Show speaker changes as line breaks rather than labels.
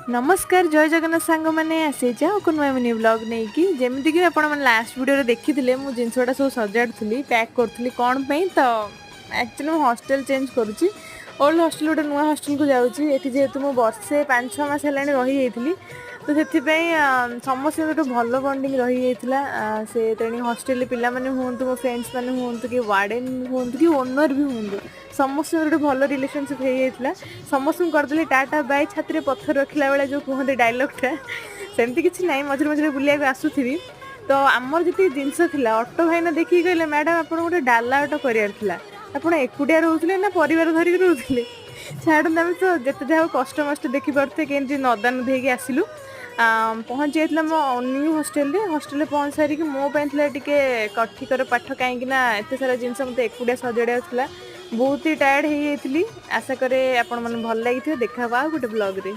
ନମସ୍କାର, ଜୟ ଜଗନ୍ନାଥ ସାଙ୍ଗମାନେ। ଆସିଛି ଆଉ ଏକ ନୂଆ ମିନି ବ୍ଲଗ୍ ନେଇକି। ଯେମିତିକି ଆପଣମାନେ ଲାଷ୍ଟ ଭିଡ଼ିଓରେ ଦେଖିଥିଲେ, ମୁଁ ଜିନିଷଟା ସବୁ ସଜାଡ଼ୁଥିଲି, ପ୍ୟାକ୍ କରୁଥିଲି। କ'ଣ ପାଇଁ ତ ଆକ୍ଚୁଆଲି ମୁଁ ହଷ୍ଟେଲ ଚେଞ୍ଜ କରୁଛି। ଓଲ୍ଡ ହଷ୍ଟେଲ ଗୋଟେ ନୂଆ ହଷ୍ଟେଲକୁ ଯାଉଛି। ଏଠି ଯେହେତୁ ମୁଁ ବର୍ଷେ 5-6 ମାସ ହେଲାଣି ରହିଯାଇଥିଲି, ତ ସେଥିପାଇଁ ସମସ୍ତଙ୍କ ଗୋଟେ ଭଲ ବଣ୍ଡିଙ୍ଗ ରହିଯାଇଥିଲା। ସେ ତେଣିକି ହଷ୍ଟେଲରେ ପିଲାମାନେ ହୁଅନ୍ତୁ, ମୋ ଫ୍ରେଣ୍ଡସ୍ ମାନେ ହୁଅନ୍ତୁ କି ୱାର୍ଡ଼େନ୍ ହୁଅନ୍ତୁ କି ଓନର୍ ବି ହୁଅନ୍ତୁ, ସମସ୍ତଙ୍କର ଗୋଟେ ଭଲ ରିଲେସନସିପ୍ ହେଇଯାଇଥିଲା। ସମସ୍ତଙ୍କୁ କରିଦେଲି ଟାଟା ବାଇ। ଛାତିରେ ପଥର ରଖିଲା ବେଳେ ଯେଉଁ କୁହନ୍ତି ଡାଇଲଗ୍ଟା, ସେମିତି କିଛି ନାହିଁ। ମଝିରେ ମଝିରେ ବୁଲିବାକୁ ଆସୁଥିବି। ତ ଆମର ଯେତିକି ଜିନିଷ ଥିଲା, ଅଟୋ ଭାଇନା ଦେଖିକି କହିଲେ, "ମ୍ୟାଡ଼ାମ୍, ଆପଣ ଗୋଟେ ଡାଲା ଅଟୋ କରିବାର ଥିଲା। ଆପଣ ଏକୁଟିଆ ରହୁଥିଲେ ନା ପରିବାର ଧରିକି ରହୁଥିଲେ?" ଛାଡ଼ନ୍ତୁ, ଆମେ ତ ଯେତେ ଯାହା ହଉ କଷ୍ଟ ମଷ୍ଟ ଦେଖିପାରୁଥିବେ କେମିତି ନଦା ନଦୀ ହେଇକି ଆସିଲୁ। ପହଞ୍ଚି ଯାଇଥିଲା ମୋ ନ୍ୟୁ ହଷ୍ଟେଲରେ। ହଷ୍ଟେଲରେ ପହଞ୍ଚି ସାରିକି ମୋ ପାଇଁ ଥିଲା ଟିକେ କାଠିକର ପାଠ, କାହିଁକି ନା ଏତେ ସାରା ଜିନିଷ ମୋତେ ଏକୁଟିଆ ସଜାଡ଼ିବାର ଥିଲା। ବହୁତ ହି ଟାୟାର୍ଡ଼ ହେଇଯାଇଥିଲି। ଆଶା କରେ ଆପଣମାନଙ୍କୁ ଭଲ ଲାଗିଥିବ। ଦେଖା ହବା ଆଉ ଗୋଟେ ବ୍ଲଗ୍ରେ।